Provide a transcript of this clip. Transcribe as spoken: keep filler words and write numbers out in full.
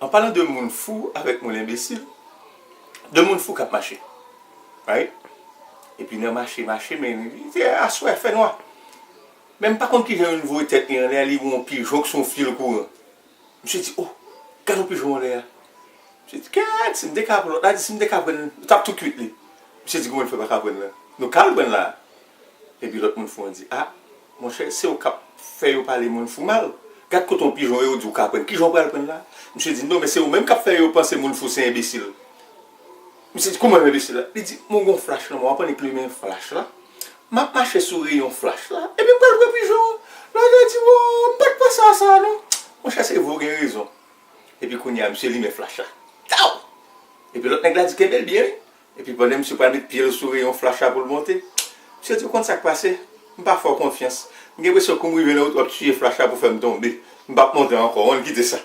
An palan de moun fou avèk moun enbesil, de moun fou k ap mache. Right? Epi nan mache, mache, men li di, "Aswè, fè nwa." Men m pa konn kijan youn voye tèt li anlè, li wè yon pijon k sou yon fil kouran. Misye di, "Oh, gade yon pijon anlè a." Misye di, "Kèt, si m te ka pran lòt la, di si m te ka pran l, nou t ap tou kuit li." Misye di, "Kouman l fè pa ka pran l la? Nou ka al pran l la." Epi lòt moun fou an di, "A, monchè, se ou k ap fè yo pale moun fou mal. Gad kote yon pijon ye, ou di ou ka pran l. Kijan w pral pran l la?" Misye di, "Non, men se ou menm k ap fè yo panse moun fou se enbesil." Misye di, "Kouman enbesil la?" Li di, "Mwen gen yon flach nan men m, w ap annik limen flach la. M ap mache sou reyon flach la, epi m pral pran pijon an." Lòt la di, "Wo, m pa t panse a sa non. Monchè, se vre, w gen rezon." Epi kounye a, misye limen flach la. Taw! Epi lòt nèg la di, "Kenbe l byen, wi." Epi pandan misye pral met pye l sou reyon flach la pou l monte, misye di, "Ou konn sa k pase? M pa fè w konfyans. M gen enpresyon kou m rive nan wout, w ap tiye flach la pou fè m tonbe. M p ap monte ankò, ann kite sa."